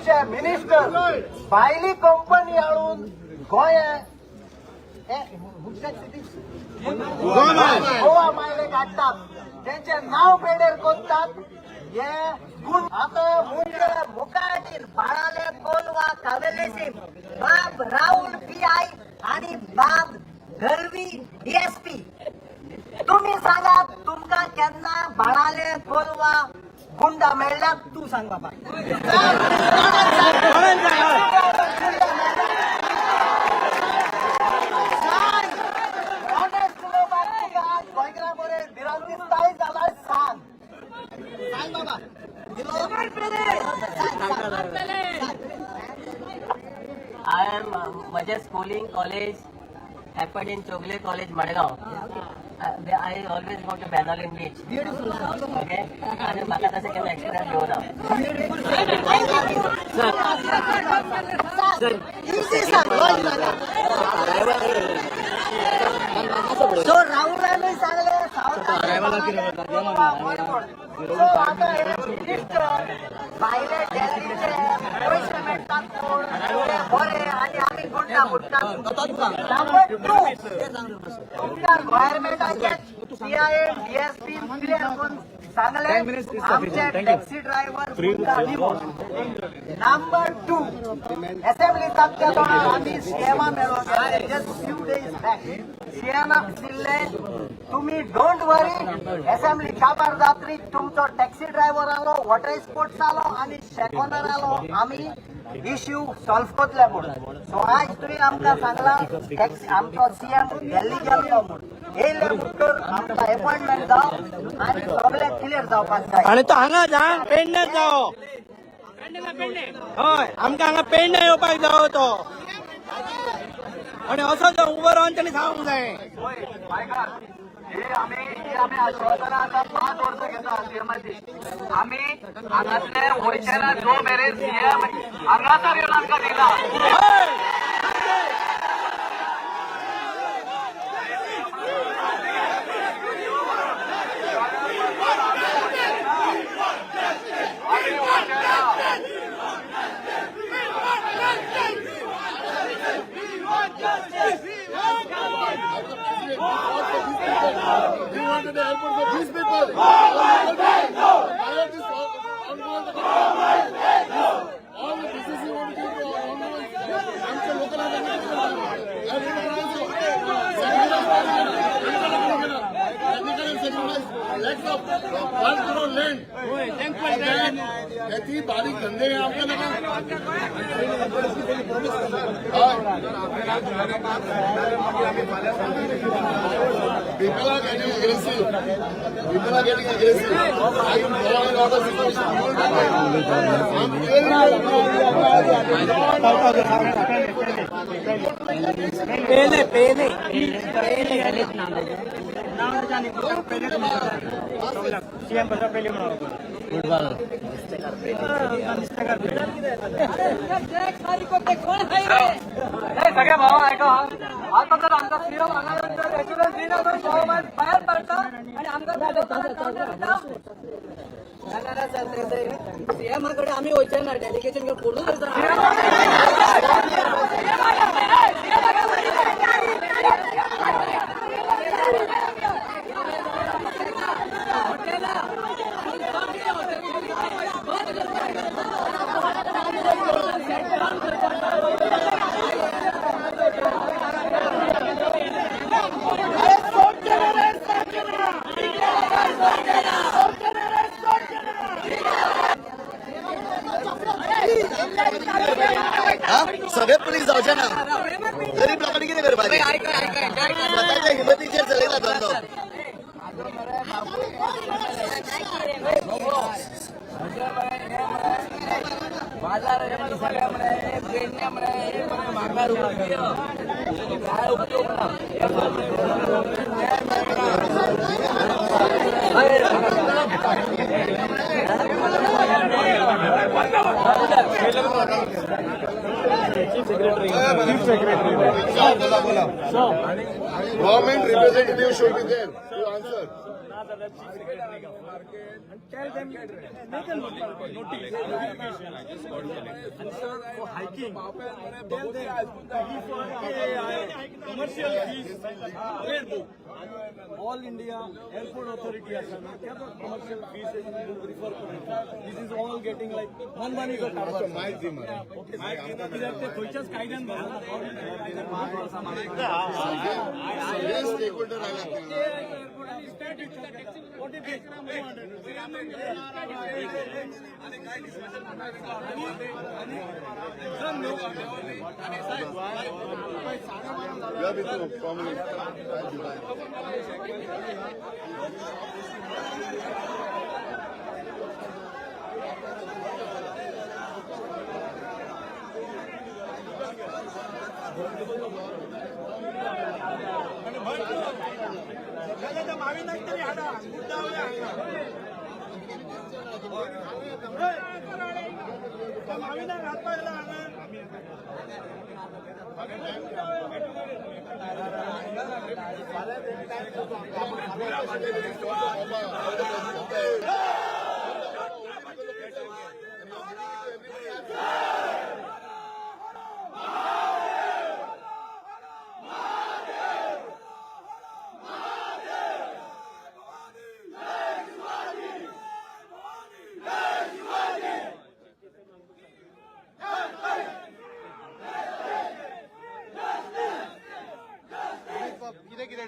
आमचे मिनिस्टर भायली कंपनी हाडून गोंय गोवा मायले काडटात, तेंचे नांव पेडेर करतात. हे गुण आतां मुंडे मुखार बाळाले कोलवा कावेलेसीम बाब राहुल पी I आणि बाब गरवी डीएसपी. तुम्ही सांगा, तुमकां केन्ना बाळाले कोलवा गुंडा मेळ्ळ्यात? तूं सांग बाबा. ऑनेस्ट उलोवपाक तुका आज गोंयकारां बरें भिरांत दिसताय जाल्यार सांग. सांग बाबा. I am म्हजें schooling college happened in Chowgule College, Madgaon. I always go to Benaulim beach. Okay, आनी म्हाका तशें केन्ना एक्सपिरियन्स येवना. सर. इझी सांग. सो राहुलानूय सांगले, सो आतां हे मिनिस्टर भायले दिल्लीचे पयशे मेळटात कोण ते बरे आनी आमी गुंडा बुडटात. नंबर टू, तुमच्या गव्हर्नमेंटाचे पीआयए, डीएसपी क्लियर करून सांगले, आमचे taxi driver. Number two, assembly तापच्या तोंडार आमी सीएमा मेळोन गेले. जस्ट फ्यू डेज बॅक सीएमाक दिल्ले, तुम्ही don't worry, assembly काबार जात्री तुमचो टॅक्सी ड्रायव्हर आलो, वॉटर स्पोर्ट्स आलो आनी शेकोनर आलो, आमी इश्यू सॉल्व करतले म्हणून. सो आज तुवें आमकां सांगलां टॅक्सी आमचो सीएम दिल्ली गेल्लो म्हूण. येयले म्हणटर आमकां एपॉयंटमेंट जाव आनी सगळें क्लियर जावपाक जाय. आणि तो हांगा जा, पेडण्यात जावो. हय, आमकां हांगा पेडण्या येवपाक जावो तो. आणि असो जो उबो रावन तेणी सांगूंक जाय. ही आमी आश्वासनां आतां 5 वर्सां घेता सीएमाची. आमी हांगासले वयचे ना जो मेरेन सीएम हांगासर येवन आमकां दिना. हय. आमी वयचे ना. We wanted the airport for these people. I have this ongoing. All the business you want to give to ongoing. आमच्या local. Lakhs of 1 crore land. ती बारीक धंदे आमकां नाका. हय. People are getting aggressive. People are getting aggressive. I am following order situation. I'm very पेले पेले. CM पेले म्हणून. सगळे भाव आयका, आता जर आमकां सीएम हांगा जर एश्युरन्स दिना तर भाव भायर पडटा आनी आमकां. सीएमा कडेन आमी वयचे ना, डेलिगेशन घेवन कोणूच वचना. सगळे पुलीस जावचे ना. गरीब लोकांनी कितें करपाचें? स्वताच्या हिमतीचेर चलयला धंदो. बाजार सगळे मरे, पेडण्या मरे, म्हाका काय उपयोग ना. Government representative should be there to answer. Tell them, make a notice. For hiking, tell them commercial fees red book. All India Airport Authority आसा ना, त्या commercial fees refer करून this is all getting like मनमानी कारभार. मायज दी मरे. Okay, कित्याक ते खंयच्याच कायद्यान बसना. सगळे स्टेक होल्डर आयल्यात. What if it? या भितर कॉमन. Thank you. माविनाक तरी हाडा मुद्दा. माविनाक हात पायला हांगा.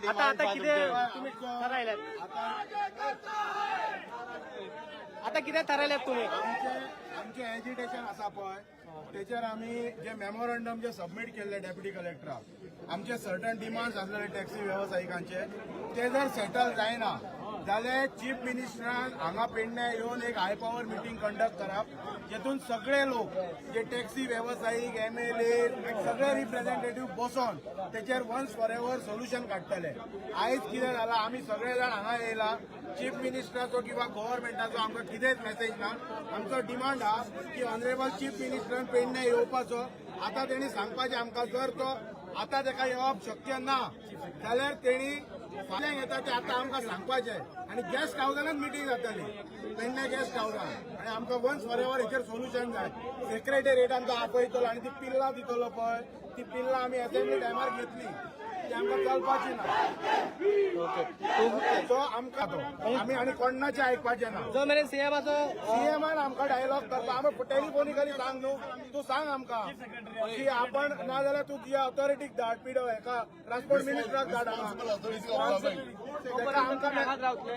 आता आता कितें तुम्ही थारायल्यात? आता कितें थारायल्यात तुम्ही? आमचे एजिटेशन आसा पळय, तेचेर आमी जे मेमोरंडम जे सबमीट केल्ले डेप्युटी कलेक्टराक, आमचे सर्टन डिमांड्स आसलेले टॅक्सी वेवसायिकांचे, ते जर सेटल जायना जाल्यार चीफ मिनिस्टरान हांगा पेडण्या येवन एक हाय पॉवर मिटींग कंडक्ट करप, जेतून सगळे लोक जे टॅक्सी वेवसायीक, एमएलए, सगळे रिप्रेझेंटेटिव्ह बसोन तेचेर वन्स फॉर एवर सोल्युशन काडटले. आयज कितें जालां, आमी सगळे जाण हांगा येयला, चीफ मिनिस्टराचो किंवा गव्हर्मेंटाचो आमकां कितेंच मेसेज ना. आमचो डिमांड आहा की ऑनरेबल चीफ मिनिस्टरान पेडणे येवपाचो. आतां तेणी सांगपाचें आमकां, जर तो आतां तेका येवप शक्य ना जाल्यार तेणी फाल्यां येता ते आतां आमकां सांगपाचें आनी गेस्ट हावसानच मिटींग जातली, पेडणे गेस्ट हावसान. आनी आमकां वन्स फॉर एवर हेचेर सोल्युशन जाय. सेक्रेटेरिएट आमकां आपयतलो आनी ती पिल्लां दितलो पळय, ती पिल्लां आमी असेंब्ली टायमार घेतली, ती आमकां चलपाची ना. सो आमकां तो आमी आनी कोणाचें आयकपाचें ना. जो मेरेन सीएमाचो सीएमान आमकां डायलॉग करपा, आमी टेलिफोनिकली सांग न्हू, तूं सांग आमकां की आपण, ना जाल्यार तूं तुज्या ऑथॉरिटीक धाड, पिडो हेका ट्रान्सपोर्ट मिनिस्टराक धाड हांगा. तेका आमकां तो मेरेन तुम्ही हांगाच रावतले.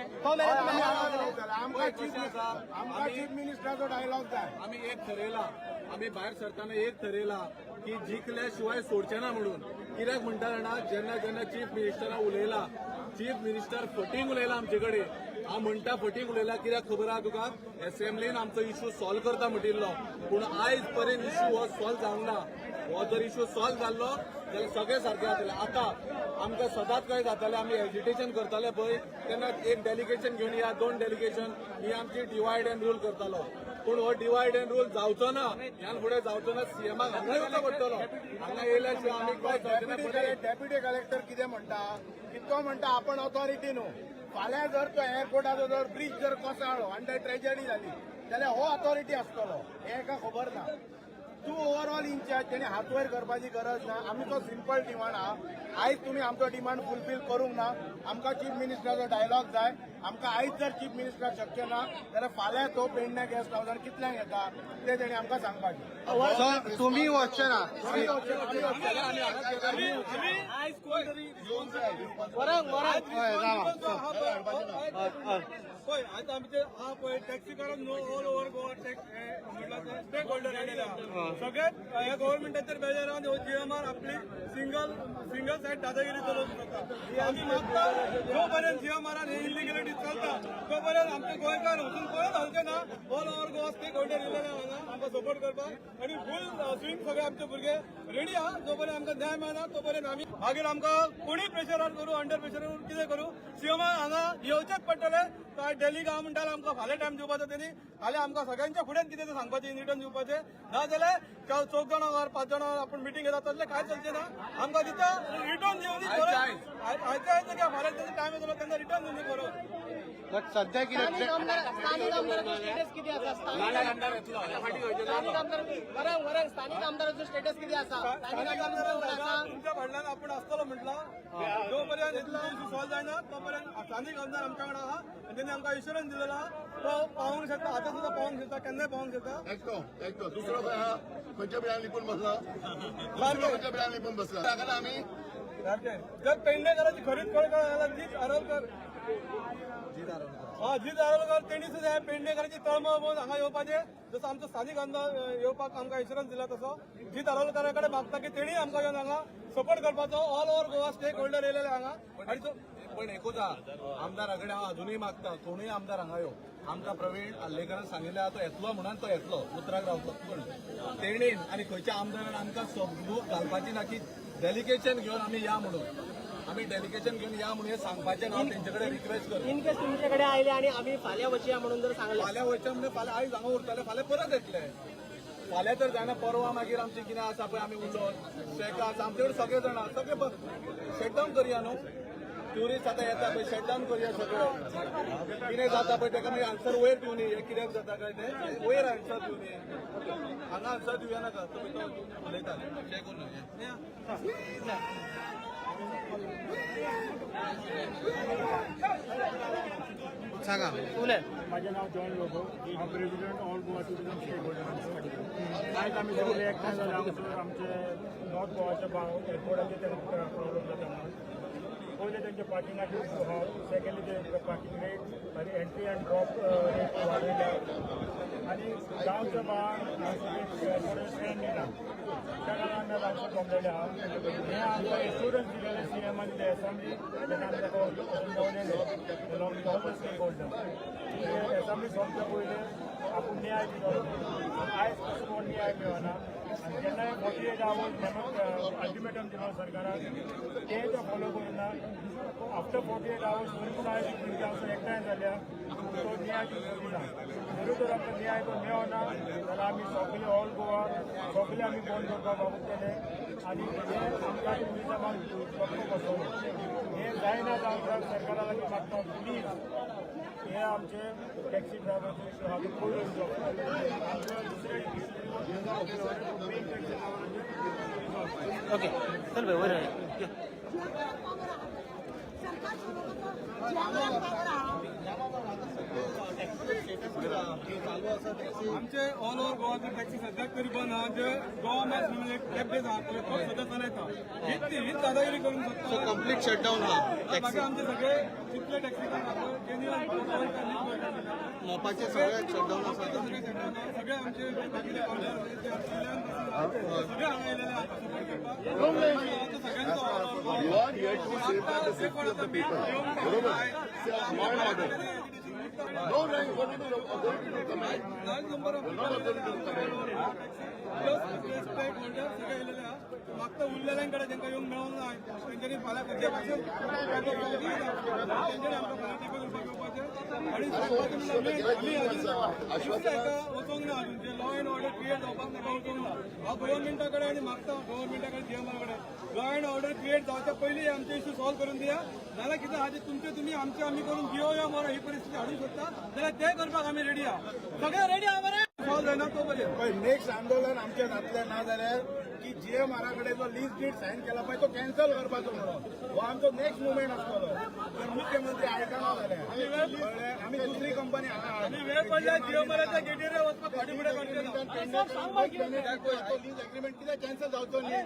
आमकां चीफ मिनिस्टराचो डायलॉग जाय. आमी एक थरयला, आमी भायर सरतना एक थरयला की जिखल्या शिवाय सोडचे ना म्हणून. कित्याक म्हणटा जाणा, जेन्ना जेन्ना चीफ मिनिस्टरान उलयला, चीफ मिनिस्टर फटींग उलयला आमचे कडेन. हांव म्हणटा फटींग उलयला, कित्याक खबर आहा तुका, एसेंब्लीन आमचो इशू सॉल्व करता म्हणटिल्लो, पूण आयज पर्यंत इशू हो सॉल्व जावंक ना. हो जर इशू सॉल्व जाल्लो जाल्यार सगळें सारकें जातलें. आतां आमकां सदांच काय जातालें, आमी एजिटेशन करताले पळय तेन्ना एक डेलिगेशन घेवन या दोन डेलिगेशन ही आमची डिवायड अँड रूल करतालो, पूण हो डिवायड अँड रूल जावचो ना, ह्यान फुडें जावचो ना. सीएमाक हांगा येवचो पडटलो. हांगा येयल्या शिवाय आमी काय जावचें ना. डेप्युटी कलेक्टर कितें म्हणटा की तो म्हणटा आपण ऑथॉरिटी न्हू. फाल्यां जर तो एअरपोर्टाचो जर ब्रीज जर कोसळ्ळो आनी थंय ट्रेजडी जाली जाल्यार हो ऑथॉरिटी आसतलो हें हेका खबर ना. तूं ओवरऑल इन्चार्ज, तेणी हात वयर करपाची गरज ना. आमचो सिंपल डिमांड आहा, आयज तुमी आमचो डिमांड फुलफील करूंक ना. आमकां चीफ मिनिस्टराचो डायलॉग जाय. आमकां आयज जर चीफ मिनिस्टर शक्य ना जाल्यार फाल्यां तो पेडणे गेस्ट हावसार कितल्यांक येता ते तेणी आमकां सांगपाचें. तुम्ही वचचे ना? आमी वचचे, आमी वचचे. आयज कोण तरी पळय, आतां आमचे हा पळय टॅक्सीकारांक न्हू, ऑल ओव्हर गोवा टॅक्स म्हणल्यार स्टेक होल्डर आयलेले आहा. सगळ्यात ह्या गव्हर्मेंटाचेर बेजार आहा. जीएमआर आपली सिंगल सिंगल सायड दादागिरी चलोवंक सोदता. आमी मागता, जो पर्यंत जीएमआरान हे इलिगलिटी चलता तो पर्यंत आमचे गोंयकार वचून परत हालचे ना. All over Goa stake holder येयलेले हांगा आमकां सपोर्ट करपाक आनी फूल स्विंग सगळे आमचे भुरगे रेडी आहा. जो पर्यंत आमकां न्याय मेळना तो पर्यंत आमी मागीर आमकां कोणी प्रेशरार करूं, अंडर प्रेशर करूं, कितें करूं, सीएमान हांगा येवचेच पडटलें. काय डेलीक हांव म्हणटालें, आमकां फाल्यां टायम दिवपाचो तेणी, फाल्यां आमकां सगळ्यांच्या फुड्यान कितें तें सांगपाचें, रिटर्न दिवपाचें. ना जाल्यार चौग जाणां वर पांच जाणां आपूण मिटींग घेता तसलें कांय चलचें ना. आमकां दिता रिटर्न दिवनी. आयच्या आयज किंवा फाल्यां तेजो टायम येतलो तेन्ना रिटर्न दिवनी बरोबर. सध्या कितें स्थानिक आमदाराचो स्टेटस कितें आसा? स्थानिक आमदार वरंग वरंग स्थानिक आमदाराचो स्टेटस कितें आसा? स्थानिक आमदार तुमच्या फाटल्यान आपण आसतलो म्हटला, जो पर्यंत इश्यू सॉल्व जायना तो पर्यंत स्थानिक आमदार आमच्या कडेन आहा आनी तेणी आमकां इन्शुरन्स दिलेलो आहा, तो पावोवंक शकता, आतां सुद्दां पावोवंक शकता, केन्नाय पावोवंक शकता. एकटो एकटो दुसरो खंय आहा? खंयच्या बिळान लिपून बसला? दुसरो खंयच्या बिळान लिपून बसला? ताका आमी सारकें जर पेडणेकराची खरीच कळकळ जाल्यार जीत आरोलकर, हा जीत आरोलकर तेणी सुद्दां ह्या पेडणेकराची तळमळ पळोवन हांगा येवपाचें. जसो आमचो स्थानिक आमदार येवपाक आमकां इन्शुरन्स दिला, तसो जीत आरोलकरा कडेन मागता की तेणी आमकां येवन हांगा सपोर्ट करपाचो. All over Goa stake holder येयलेले हांगा आनी तो पण एकूच आहा, आमदारा कडेन हांव अजुनूय मागता, कोणूय आमदार हांगा यो. आमकां प्रवीण आर्लेकरान सांगिल्लें आहा, तो येतलो म्हणून तो येतलो, उतराक रावतलो. पूण तेणीन आनी खंयच्या आमदारान आमकां समजूक घालपाची ना की डेलिगेशन घेवन आमी या म्हणून, आमी डेलिगेशन घेवन या म्हणून हें सांगपाचें ना. हांव तेंचे कडेन रिक्वेस्ट करता. इन केस तुमचे कडेन आयले आनी आमी फाल्यां वचया म्हणून जर सांगलें? फाल्यां वयचे म्हणजे फाल्यां आयज हांगा उरतले, फाल्यां परत येतले. फाल्यां तर जायना, परवा मागीर आमचें कितें आसा पळय आमी उलोवन शेकां आसा आमचे कडेन, सगळे जाणां सगळे शटडावन करुया न्हू. ट्युरिस्ट आतां येता पळय, शटडावन करुया सगळें. कितें जाता पळय तेका मागीर आन्सर वयर दिवनी, हें कित्याक जाता काय तें वयर आन्सर दिवनी, हांगा आन्सर दिवया नाका. तुमी तो उलयता चॅक करून. सांगा. माझे नाव जॉन लोबो. हांव president all Goa tourism stake holder. आयज आमी सगळे एकठांय जाले हांगासर आमचे नॉर्थ गोवाच्या एअरपोर्टाचे ते प्रॉब्लम जाता म्हणून. पयलें तेंचे पार्किंगाचे इश्यू आहा, सेकंडली ते पार्किंग रेट आनी एंट्री आनी ड्रॉप रेट वाडयल्या आनी गांवच्या भागान हांगासर एअरपोर्टार ट्रेन दिना, त्या कारणान आमी हांगासर जमलेले आहा. हें आमकां एश्युरन्स दिलेलें सीएमान ते एसेंब्ली, तेन्ना आमी ताका वचून पावलेले along with all the stake holder. Assembly सोंपच्या पयलीं आपूण न्याय दितलो. आयज कसो कोण न्याय मेळना आनी जेन्ना 48 आवर्स अल्टिमेटम दिलो सरकारान, तें ते फॉलो करूना. आफ्टर 48 आवर्स तरी पूण आयज भुरगे हांगासर एकठांय जाल्या, तो न्याय दिना. जरूर तर आमकां न्याय तो मेळना जाल्यार आमी सगळे ऑल गोवा सगळे आमी बंद करपाक वावुरतले आनी हें आमकां टुरिजमाक धोको बसतलो. हें जायना जावंक सरकारा लागीं मागता, प्लीज हे आमचे टॅक्सी ड्रायव्हरचे इश्यू आहा तो पयलो रिजॉल्व, आमचे दुसरे मेन टॅक्सी ड्रायव्हरांचे. ओके, चल भाई, वयर. सरकार पावर आहा. आमचे ऑल ओव्हर गोवाचे टॅक्सी सद्याक तरी बंद आहा. जे गोवा मॅच म्हणून एक कॅब आहा पळय, तो सद्या चलयता. हीच ती हीच दादागिरी करूंक सोदता. कंप्लीट शटडाऊन हा? बाकी आमचे सगळे जितले टॅक्सी आहा जेन्युअन. मोपाचे सगळे शटडाऊन आसा. सगळे आमचे बाकीचे पार्टनर सगळे हांगा येयलेले आहा सपोर्ट करपाक सगळ्यांचो. You are here to safeguard the safety of the people. बरोबर? Law and order. No rank, what is the authority to command? Large number of Not authority to command. Plus stake holder सगळे येयलेले आहा. मागता उरलेल्यांकडे तांकां येवंक मेळोंक ना, तेंच्यांनी फाल्यां खंयच्या भाशेन तेंच्यांनी आमकां फाल्यां टेबल करपाक येवपाचें आनी सांगपाचें म्हणल्यार आमी अजून हाका वचोंक ना अजून. जे लॉ अँड ऑर्डर क्रिएट जावपाक ताका वचोंक ना. हांव गव्हर्मेंटा कडेन आनी मागता गव्हर्मेंटा कडेन, जीएमआर कडेन, लॉ अँड ऑर्डर क्रिएट जावच्या पयलीं आमचे इश्यू सॉल्व करून दिया. नाल्यार कितें आहा ते तुमचे तुमी, आमचे आमी करून जियो मरो ही परिस्थिती हाडूंक शकता जाल्यार ते करपाक आमी रेडी आहा. सगळे रेडी आहा मरे? सॉल्व जायना तो पर्यंत. पळय, नेक्स्ट आंदोलन आमचें जातलें ना जाल्यार की जीएमआरा कडेन जो लीज did Sion केला पळय तो कॅन्सल करपाचो म्हणून, हो आमचो नेक्स्ट मुवमेंट आसतलो जर मुख्यमंत्री आयकना जाल्यार. कळ्ळें? आमी दुसरी कंपनी हांगा. आनी वेळ पडल्यार जीएमआराच्या गेटीर वचपाक फाटीं फुडें करचे ना. तो लीज एग्रीमेंट कित्याक कॅन्सल जावचो न्ही.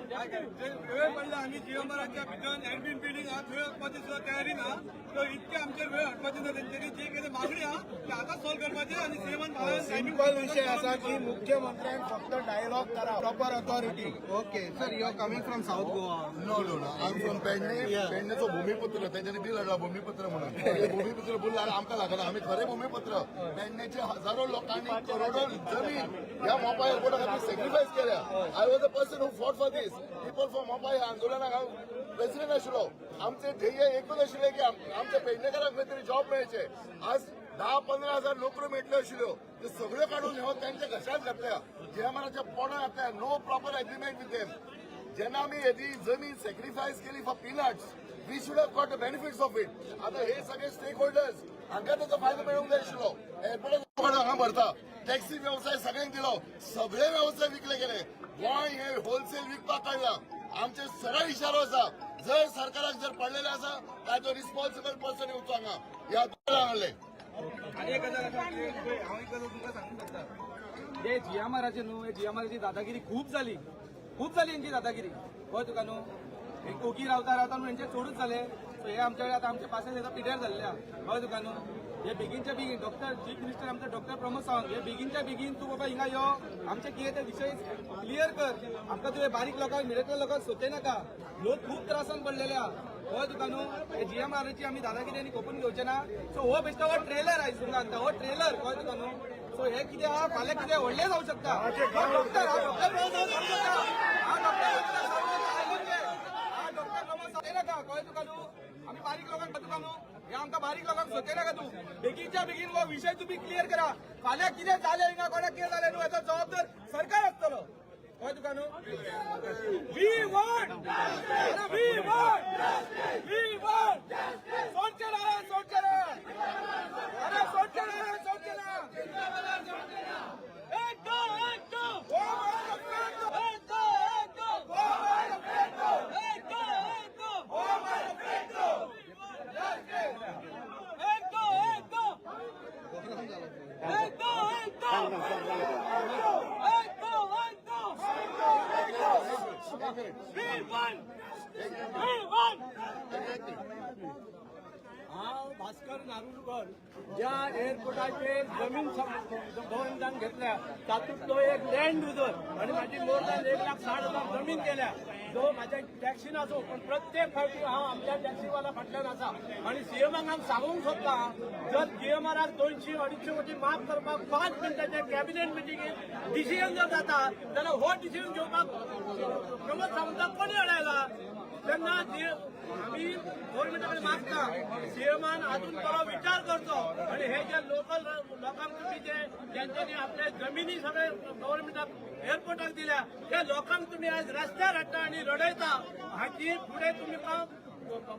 वेळ पडला आमी जीएमआराच्या भितर एडमीन बिल्डिंग आहा थंय वचपाची सुद्दां तयारी ना. तर इतके आमचेर वेळ हाडपाची ना. तेंच्यांनी जी कितें मागणी आहा ती आतांच सॉल्व करपाची आनी सीएमान सिंपल विशय आसा की मुख्यमंत्र्यान फक्त डायलॉग करा proper authority. Okay sir, you are coming from South Goa? No, I am from Pedne. पेडणेचो भूमिपुत्र. तेंच्यांनी बिल हाडला भूमिपुत्र म्हणून. ते भूमिपुत्र बोलला आमकां लागना. आमी खरे भूमिपुत्र. पेडणेचे हजारो लोकांनी करोडो जमीन ह्या मोपा एअरपोर्टा खातीर सेक्रिफायस केल्या. I was a person who fought for this people for Mopa. ह्या आंदोलनाक हांव प्रेसिडेंट आशिल्लो. आमचे ध्येय एकूच आशिल्लें की आमच्या पेडणेकारांक खंय तरी जॉब मेळचे. आज 10-15 हजार नोकऱ्यो मेळटल्यो आशिल्ल्यो, त्यो सगळ्यो काडून ह्यो त्यांच्या घशात घातल्या, जीएमआराच्या पोटात घातल्या. No proper agreement with them. जेन्ना आमी हेजी जमीन सॅक्रिफायस केली for peanuts, we should have got the benefits of it. आता हे सगळे स्टेक होल्डर्स हांकां ताचो फायदो मेळूंक जाय आशिल्लो. एअरपोर्टाचो फायदो हांगा भरता, टॅक्सी वेवसाय सगळ्यांक दिलो, सगळे वेवसाय विकले गेले. गोंय हे होलसेल विकपाक काडला. आमचे सरळ इशारो आसा, जर सरकाराक जर पडलेले आसा काय तो रिस्पॉन्सिबल पर्सन येवचो हांगा ह्या हांगले. आनी एक गजाल आसा की पळय, हांव एक गजाल तुमकां सांगूंक सोदता. जे जीएमआराचे न्हू, हे जीएमआराची दादागिरी खूब जाली, खूब जाली हेंची दादागिरी. कळ्ळें तुका न्हू? हे कोकी रावता रावता म्हणून हेंचे चडूच जाले. सो हे आमच्या कडेन आतां आमचे पासेस येता पिड्यार जाल्ले आहा. कळ्ळें तुका न्हू? हे बेगीनच्या बेगीन डॉक्टर, चीफ मिनिस्टर आमचो डॉक्टर प्रमोद सावंत, हे बेगीनच्या बेगीन तूं बाबा हिंगा यो, आमचे कितें ते विशय क्लियर कर आमकां. तुवें बारीक लोकांक, मिडल क्लास लोकांक सोते नाका. लोक खूब त्रासान पडलेले आहा. कळ्ळें तुका न्हू? हे जीएमआराची आमी दादागिरी आनी खपून घेवचे ना. सो हो बेश्टो हो ट्रेलर आयज तुमकां सांगता, हो ट्रेलर. कळ्ळें तुका न्हू? सो हे कितें आहा, फाल्यां कितें व्हडलें जावं शकता. हो डॉक्टर, हा डॉक्टर प्रमोद सावंत सांगूंक शकता, हा डॉक्टर प्रमोद सावंत, हा डॉक्टर प्रमोद सावंत नाका. कळ्ळें तुका न्हू? आमी बारीक लोकांक, तुका न्हू, हे आमकां बारीक लोकांक सोते नाका तूं. बेगीनच्या बेगीन हो विशय तुमी क्लियर करा. फाल्यां कितें जालें हिंगा, कोणाक कितें जालें न्हू, हेचो जबाबदार सरकार आसतलो. कळ्ळें तुका न्हू? We want, we want, we want. सोडचे ना रे, सोडचे ना. अरे सोडचे ना रे, सोडचे ना. एक दो, एक दो, एक दो, एक दो, एक दो, एक दो, एक दो, एक दो, एक दो, एक दो, एक दो, एक दो, एक दो. We want, we want. हांव भास्कर नारुलकर, ज्या एअरपोर्टाचेर जमीन गव्हर्नमेंटान घेतल्या तातूंतलो एक लँड युजर आणि माझी मोर दॅन 1,60,000 जमीन गेल्या. जो माझ्या टॅक्सीन आसूं, पण प्रत्येक फावटी हांव आमच्या टॅक्सीवाला फाटल्यान आसा आणि सीएमाक हांव सांगूंक सोदता, जर जीएमआराक 200-250 कोटी माफ करपाक 5 मिनटाच्या कॅबिनेट मिटिंगेत डिसिजन जर जाता, जाल्यार हो डिसिजन घेवपाक प्रमोद सावंताक कोणी अडयला? तेन्ना आमी गव्हर्मेंटा कडेन मागता, सीएमान अजून बरो विचार करचो आणि हे जे लोकल लोकांक तुमी जे ज्यांच्यानी आपले जमिनी सगळे गव्हर्मेंटाक एअरपोर्टाक दिल्या, त्या लोकांक तुमी आज रस्त्यार हाडटा आणि रडयता, हाची फुडें तुमकां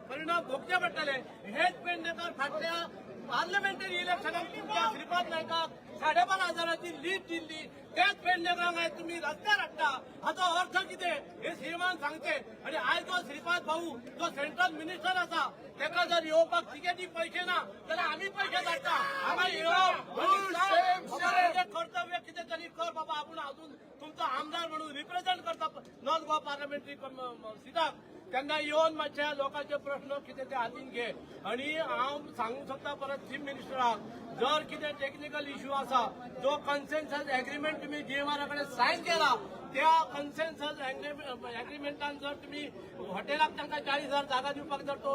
परिणाम भोगचे पडटले. हेच पेडणेकर फाटल्या पार्लमेंटरी इलेक्शनाक तुमच्या श्रीपाद नायकाक 5,500ची लीड दिल्ली. त्याच पेडणेकरांक आयज तुमी रस्त्यार हाडटा, हाचो अर्थ कितें हे सीएमान सांगचे. आणि आयज जो श्रीपाद भाऊ जो सेंट्रल मिनिस्टर आसा, तेका जर येवपाक तिकेटी पयशे ना जाल्यार आमी पयशे धाडटा. हांगा येवप आणि कर्तव्य कितें तरी कर बाबा. आपूण अजून तुमचो आमदार म्हणून रिप्रेझेंट करता नॉर्थ गोवा पार्लमेंटरी सिटाक, तेन्ना येवन मातशे लोकांचे प्रश्न कितें ते हातीन घे. आणि हांव सांगूंक सोदता परत चीफ मिनिस्टराक, जर कितें टेक्निकल इश्यू आसा, जो कन्सेन्सस एग्रीमेंट तुमी जीएमआरा कडेन सायन केला, त्या कन्सेन्सस एग्रीमेंटान जर तुमी हॉटेलाक तांकां 40,000 जागा दिवपाक जर तो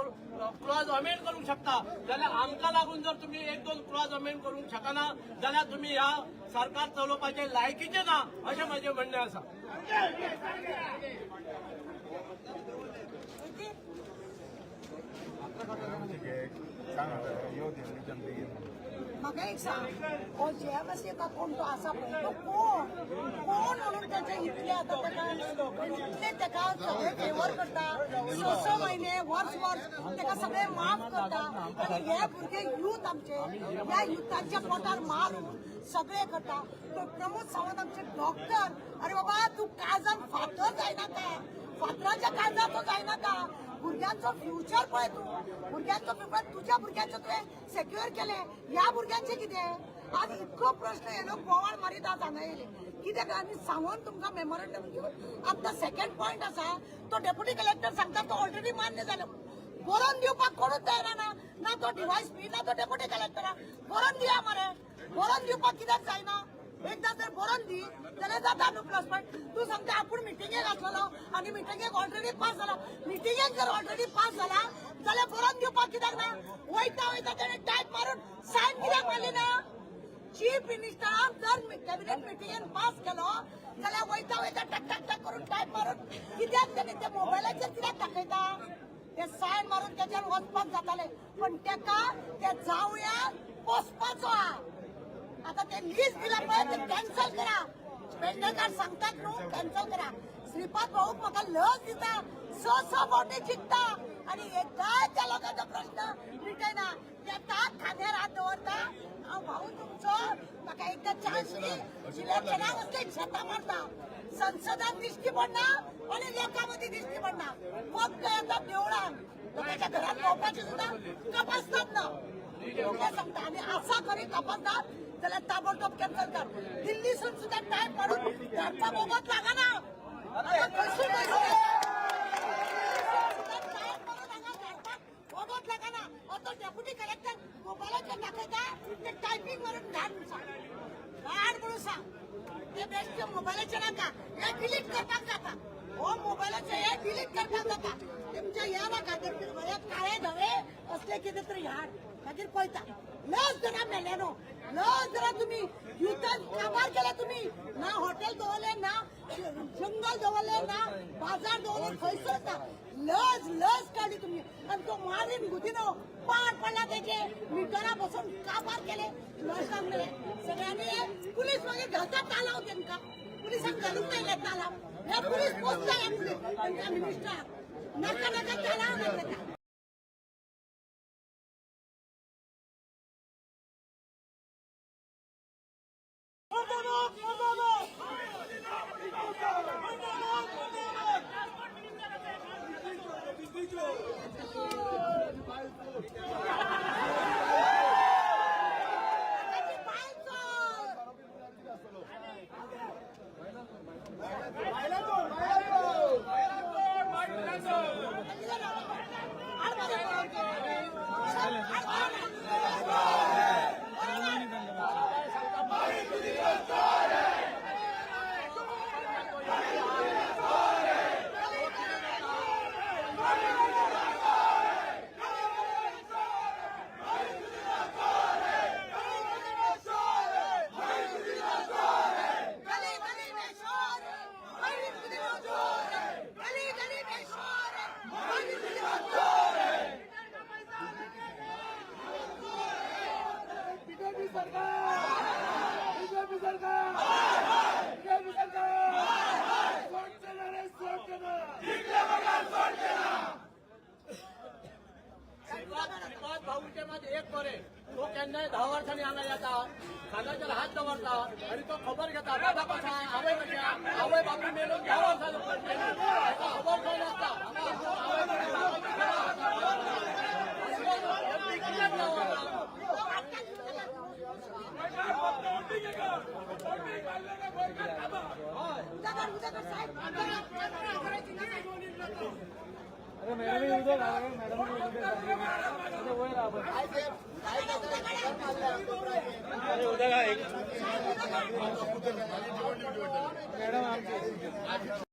क्लॉज अमेंड करूंक शकता, जाल्यार आमकां लागून जर तुमी एक दोन क्लॉज अमेंड करूंक शकना जाल्यार तुमी ह्या सरकार चलोवपाचे लायकीचे ना, अशें म्हजें म्हणणें आसा. यो दिल्लीच्यान बेगीन. म्हाका एक सांग, हो जीएमएस का कोण तो आसा पळय, तो कोण कोण म्हणून त्याचे इतले आतां ताका इतले ताका सगळे फेवर करता, स स महिने, वर्स वर्स ताका सगळे माफ करता आनी हे भुरगे यूथ आमचे, ह्या युथांच्या पोटार मारून सगळे करता. तो प्रमोद सावंत आमचे डॉक्टर, अरे बाबा, तूं काळजान फातर जायनाका, फातराच्या काळजाचो जायनाका. भुरग्यांचो फ्युचर पळय तूं, भुरग्यांचो फ्युचर, तुज्या भुरग्यांचो तुवें सेक्युअर केलें, ह्या भुरग्यांचें कितें? आज इतको प्रश्न, हे लोक बोवाळ मारीत आज हांगा येयले कित्याक? आमी सांगून तुमकां मेमोरंडम घेवन आतां सेकंड पॉयंट आसा, तो डेप्युटी कलेक्टर सांगता तो ऑलरेडी मान्य जालो. बरोवन दिवपाक कोणूच तयार ना, ना तो डीवायएसपी ना तो डेप्युटी कलेक्टर. बरोवन दिया मरे, बरोवन दिवपाक कित्याक जायना? एकदा जर बरोवन दी जाल्यार जाता न्हू प्लस पॉयंट. तूं सांगता आपूण मिटिंगेक आसलेलो आनी मिटिंगेक ऑलरेडी पास जाला. मिटिंगेक जर ऑलरेडी पास जाला जाल्यार बरोवन दिवपाक कित्याक ना? वयता वयता तेणे टायप मारून सायन कित्याक मारली ना? चीफ मिनिस्टरान जर कॅबिनेट मिटिंगेन पास केलो जाल्यार वयता वयता टक टक टक करून टायप मारून कित्याक तेणे ते मोबायलाचेर कित्याक दाखयता? ते सायन मारून तेच्यार वचपाक जाताले, पण तेका ते जावया पोसपाचो आहा. आता ते लीज दिला पळय, ते कॅन्सल करा. पेडणेकार सांगतात न्हू कॅन्सल करा. श्रीपाद भाऊ म्हाका लज दिता, 6 6 फावटी जिखता आणि एकदाय त्या लोकांचो प्रश्न मिटयना. येतात खांद्यार हात दवरता, हांव भाऊ तुमचो, म्हाका एकदां चान्स दी. इलेक्शनाक असले शेतां मारता, संसदान दिश्टी पडना आणि लोकां मदीं दिश्टी पडना. फक्त येता देवळान, लोकांच्या घरात भोंवपाची सुद्दां तपासतात ना ते सांगता. आणि आसा खरी तपासतात जाल्यार ताबडतोब कॅन्सल कर. दिल्लीसून सुद्दां टायम काडून धाडपा बोगत लागना. आतां खंयसून खंयसून टायम काडून हांगा धाडपाक बोगत लागना. आतां डेप्युटी कलेक्टर मोबायलाचेर दाखयता, ते टायपींग करून धाड म्हणून सांग, धाड म्हणून सांग. ते बेश्टे मोबायलाचेर नाका, हे डिलीट करपाक जाता. हो मोबायलाचे हे डिलीट करपाक जाता. तुमच्या हे नाका, हे काळे धवे असले कितें तरी हाड, मागीर पळयता. लस जरा मेल्यानो, लस जरा तुमी युद्धान काबार केला तुमी. ना हॉटेल दवरले, ना जंगल दवरले, ना बाजार दवरले, खंयसर ना. लज लज काडली तुमी. आनी तो मारीन गुदिनो पाड पडला तेजे मिटरा बसून काबार केले. लस मेले सगळ्यांनी. पुलीस मागीर घालतात तालाव, तेंका पुलिसांक घालूंक मेळ्ळे तालाव. हे पुलीस पोचता, हे पुलीस तेंका मिनिस्टर नाका नाका तालाव घालता. गली गली में शोर है, गली गली में चोर है, गली गली में शोर है, गली गली में चोर है. बीजेपी सरकार, बीजेपी सरकार, बीजेपी सरकार, सोडचे ना रे, सोडचे ना. श्रीपाद भाऊचे मात एक बरे, तो केन्नाय 10 वर्सांनी हांगा येता, खांद्याचेर हात दवरता आनी तो खबर घेता, दादा कशें, आवय कशें, आवय बापूय मेलो 10 वर्सां मेलो, ताका खबर खंय नासता. कित्याक दवरता? उद्या उद्या साहेब. मॅडम.